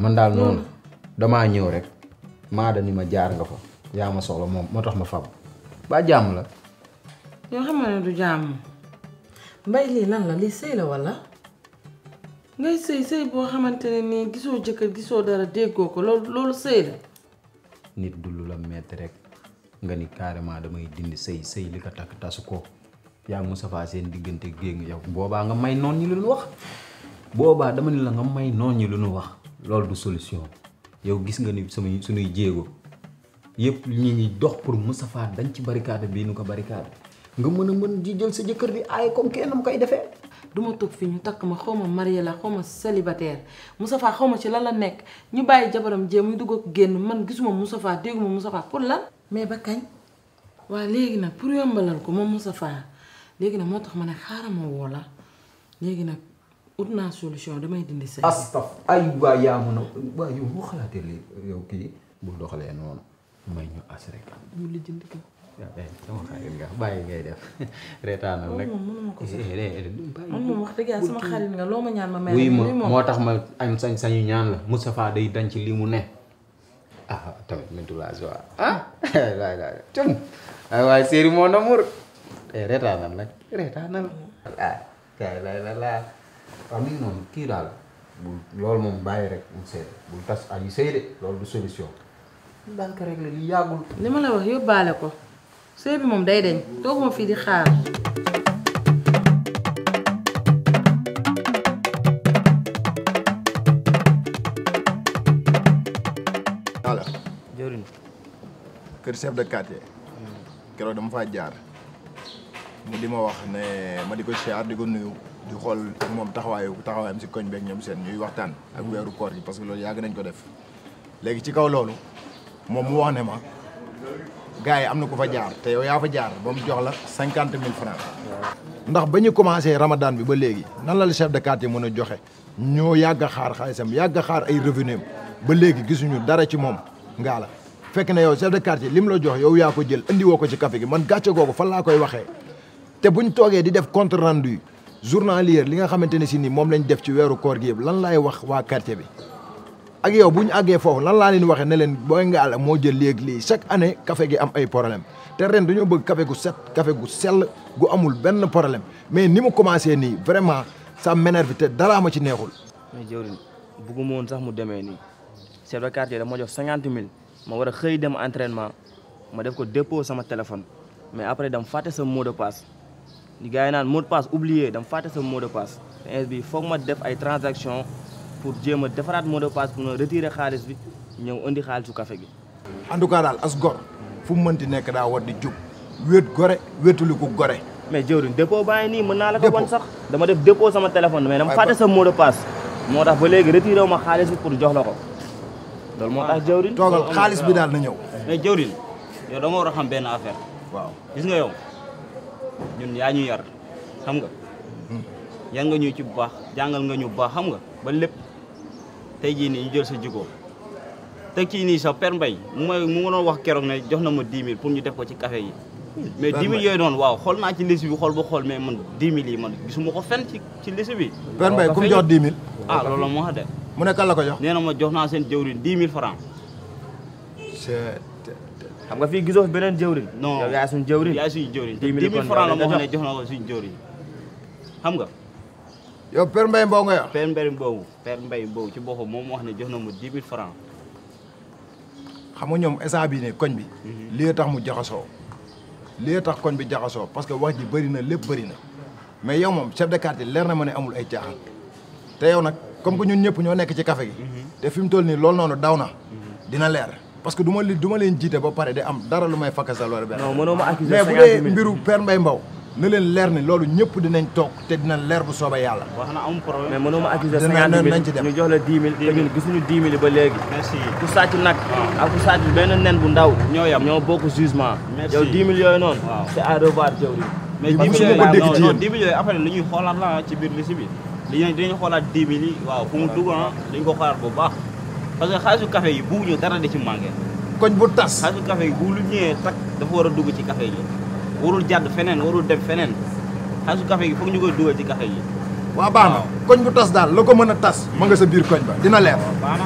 man daal noonu damaa ñëw rek maada ni ma jaar nga fa yaa ma soxla moom moo tax ma fab ba jàmm la. yoo xam ne du jàmm mbay lii lan la lii sëy la walla ngay sëy boo xamante ne nii gisoo jëkkër gisoo dara déggoo ko loolu sëy la. nit du lu la metti rek nga ni carrément damay dindi sëy li ko takk tasu ko yaa ngi Moustapha seen diggante génn yow boobaa nga may noon ñi lu nu wax boobaa dama ni la nga may noon ñi lu nu wax loolu du solution yow gis nga ni suñuy jéego yëpp ñi ngi dox pour Moustapha dañ ci barricade bii nu ko barricade nga mën di jël sa jëkkër di aaye comme kenn mu koy defee. duma toog fii ñu takk ma xaw ma marié la xaw ma célibataire Moustapha xaw ma ci lan la nekk ñu bàyyi jabaram jéem muy dugg ak génn man gisuma Moustapha dégguma Moustapha pour lan mais ba kañ waa léegi nag pour yombalal ko moom Moustapha léegi nag moo tax ma ne xaaral ma woo la léegi nag ut naa solution damay dindi sa astaf ay waay yaa mën a waay yow boo xalaatee li yow kii bu doxalee noonu may ñu as rek ñu lijjanti ko sama xarit nga bàyyi ngay def reetaanal rek mënuma ko man moom wax dëgg yàlla sama xarit nga loo ma ñaan ma mel wuy ma moo tax ma am sañ-sañu ñaan la Moustapha day dañ ci li mu ne ah tamit mentulage waa laay cum ay waay séeri mon amour reetaanal nag reetaanal kay lay la waaw mi ngi noonu kii daal bu loolu moom bàyyi rek mu sëy bul tas ay sëy de loolu du solution daan ko rek la li yàggul li ma la wax yóbbaale ko sëy bi moom day deñ tooguma fii di xaar ala jëriñ kër chef de quartier keroog dama faa jaar mu di ma wax ne ma di ko siyaar di ko nuyu di xool moom taxawaayam si koñ beeg ñoom seen ñuy waxtaan ak weeru koor gi parce que loolu yàgg nañ ko def léegi ci kaw loolu moom mu wax ne ma gars yi am na ku fa jaar te yow yaa fa jaar ba mu jox la 50 000 francs ndax ba ñu commencé ramadan bi ba léegi nan la chef de quartier mën a joxe ñoo yàgg a xaar xaalisam yàgg a xaar ay revenu ba léegi gisuñu dara ci moom ngaa la fekk na yow chef de quartier lim la jox yow yaa ko jël indi woo ko ci café gi man gàcce googu fan laa koy waxee te buñ toogee di def compte rendu journalier li nga xamante ne si ni moom lañ def ci weeru koor gi yëpp lan laay wax waa quartier bi ak yow bu ñu àggee foofu lan laa leen waxee ne leen booy ngaala moo jël léegi lii chaque année café gi am ay problème te ren dañoo bëgg café gu set café gu sell gu amul benn problème mais ni mu commencé nii vraiment ça m'énerve te daraa ma ci neexul. mais jëwriñ bugguma woon sax mu demee nii chef de quartier dama jox 50 000 ma war a xëy dem entraînement ma def ko dépôt sama téléphone mais après dama fàtte sa mot de passe li gars yi naan mot de passe oublié dama fàtte sa mot de passe te bi foog ma def ay transaction pour jéem a defaraat mot de passe pour retirer xaalis bi ñëw indi xaalisu café gi. en tout cas daal as gor fu mu mënti nekk daa war di jub wéet gore wéetuli ko gore. mais jëwriñ dépôt baa ngi nii mën naa la ko wan sax dama def dépôt sama téléphone mais dama fàtte sa mot de passe moo tax ba léegi retiré wu ma xaalis bi pour jox la ko loolu moo tax jëwriñ. toogal xaalis bi daal na ñëw. mais jëwriñ yow dama war a xam benn affaire. waaw gis nga yow ñun yaa ñu yar xam nga. yar nga ñu ci bu baax jàngal nga ñu bu baax xam nga ba lépp tey jii nii ñu jël sa jikko teg ci nii sa père Mbaye mu ma doon wax keroog ne jox na ma 10 000 pour ñu def ko ci café yi. mais 10 000 yooyu noonu waaw xool naa ci liste bi xool ba xool mais man 10 000 yi man gisuma ko fenn ci liste bi. père Mbaye ku mu jox 10 000. ah loolu la moo xam de. mu ne kan la ko jox. nee na ma jox naa seen jëwriñ 10 000 francs. xam nga fii gisoo fi beneen jëwriñ. non yow yaay suñu jëwriñ. yaay suñu jëwriñ 10 000 francs la moo xam ne jox na ko suñu jëwriñ xam nga. yow père Mbaye Mbow nga yor. père Mbaye Mbow ci boppam moom wax ne jox na ma 10 000 francs. xam nga ñoom instant bii ne koñ bi. lii tax mu jaxasoo. lii tax koñ bi jaxasoo parce que wax ji bëri na lépp bëri na mais yow moom chef de quartier leer na ma ne amul ay caaxaan te yow nag comme que ñun ñëpp ñoo nekk ci café gi. te fi mu toll nii loolu noonu daw na. dina leer parce que du ma leen jiite ba pare de am dara lu may fakkasal wala benn. non mënoo ma accuser mais bu dee mbiru père Mbaye Mbow. na leen leer ni loolu ñëpp dinañ toog te dina leer bu soobee yàlla. wax na amul problème mais mënoo ma accuser 50 000 ñu jox la 10 000 te ñun gisuñu 10 000 ba léegi. merci ku sàcc nag. ak ku sàcc benn nen bu ndaw. ñoo bokk jugement. merci yow 10 000 yooyu noonu. waaw c'est à revoir jëwriñ. mais 10 000 yooyu non 10 000 yooyu après lu ñuy xoolaat la ci biir liste bi. dinañ xoolaat 10 000 yi waaw fu mu dugg dañ ko xoolaat bu baax parce que xaalisu café yi buuñu dara di ci manqué. koñ bu tas. xaalisu café yi bu lu ñëwee tak dafa war a dugg ci café yi warul jàdd feneen warul dem feneen xaalisu café gi foog ñu koy dugal ci café yi. waaw baax na koñ bu tas daal la ko mën a tas. ma nga sa biir koñ ba dina leer. baax na.